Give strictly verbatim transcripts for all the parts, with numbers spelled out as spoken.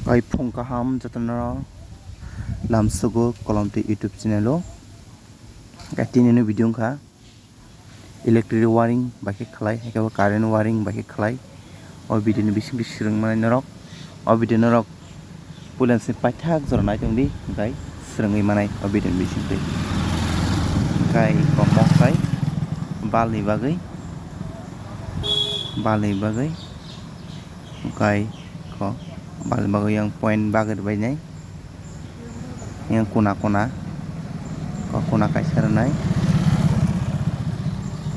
Kai phung kaham jotono lamsogo Kolomtwi YouTube channel o. Kai tini no video wngkha electric wiring bai khe khlai, haikhe bo current wiring bai khe khlai. O video ni bising twi swrwng mani norok, o video norok puila se paithak jora nai tongdi, hwnkhe swrwngwi manai o video ni bising twi. Hwnkhe komo khai balni bagwi, balni bagwi. Hwnkhe ko balni bagwi yang point bagwi rwbainai. Yang kuna kuna, ko kuna kaisa rwnai.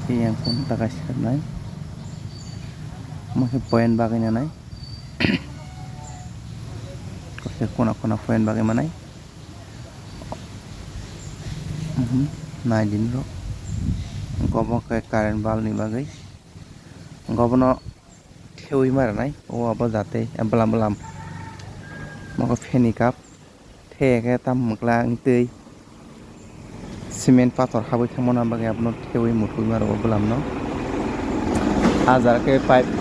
Yang kuna kaisa rwnai. Mo khe point bagwi nanai. Ko khe kuna kuna point bagwi manai. Mhm, nai din rok. Hwnkhe obo khe current balni bagwi. Hwnkhe obono thewi ma rwnai, o abo jate, bwlam bwlam. Omo khe fan ni cup, the khe tam mwkla wng twi cement pathor habwi thangmani bagwi abono thewi muthubwi ma rwo bwlamno. Ah jara khe pipe,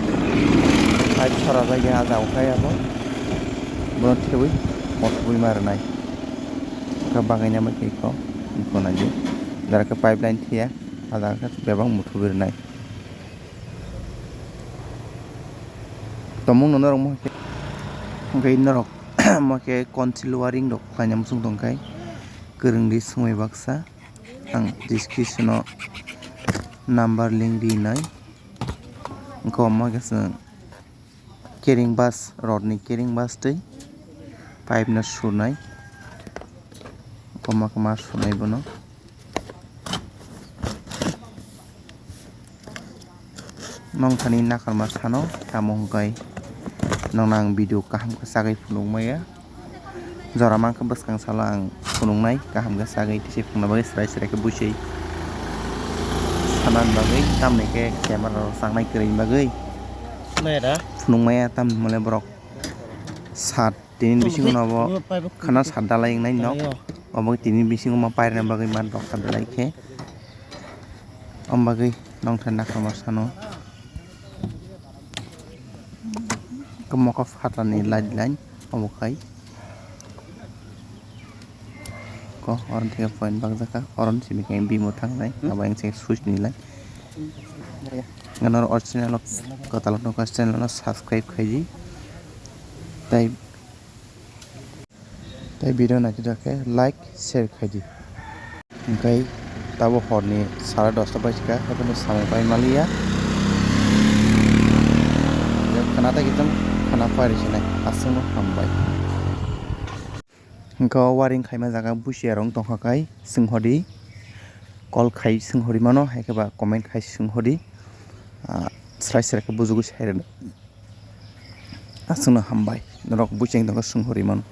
pipe sora jagwi ah jagao khai abo, bono thewi muthubwi ma rwnai. Khe bagwi nai ma khe eko, eko nai di. Jara khe pipeline thiya, ah jara khe bebak muthubwi rwnai. Tomung no norok mo khe, hwnkhe norok mo khe conceal wiring rok khlaina muchung tong khai, kwrwng di swngwi baksa, ang description o number link rinai, hwnkhe omo khe chwng carrying bus, rod ni carrying bus twi pipe no sunai, omo khe ma sunai bono. Nongthani nakarma sano tamo hwnkhe nongno ang video kaham khe chagwi phunukmaya. Jora mankhe bwskang salo ang phunuknai kaham khe chagwi tei se phunukna bagwi chwrai chwrai khe buisui sanani bagwi tamni khe camera rok chaknai kwrwini bagwi phunukmaya tamni hwnle borok sat. Tini bisingo no bo khana sat dalai wngnai nok. Obo tini bisingo ma pairina bagwi man rok sat dalai khe. Om bagwi nongthani nakarma sano. Khe mokol phatani light line obo khai. Ko oron theke point bakjak kha, oron simi khe bimo thangnai, abo yang se switch ni line. Ganor o channel o kwtal nokha channel no subscribe khaidi. Tai Tai video naithotok khe like, share khaidi. Hwnkhe tabuk horni sara dosta baisika, haikhe samung pai maliya. Khana tei kiching khana phairi sinai, aswkno hambai. Hwnkhe o wiring khaima jaga busiya rok tongkha khai, swnghodi. Call khai swnghori mano, haikhe ba comment khai swnghodi. Ah, srai srai khe bujugwi sai rwdi. Aswkno hambai, norok bucheng tongkha swnghori mano.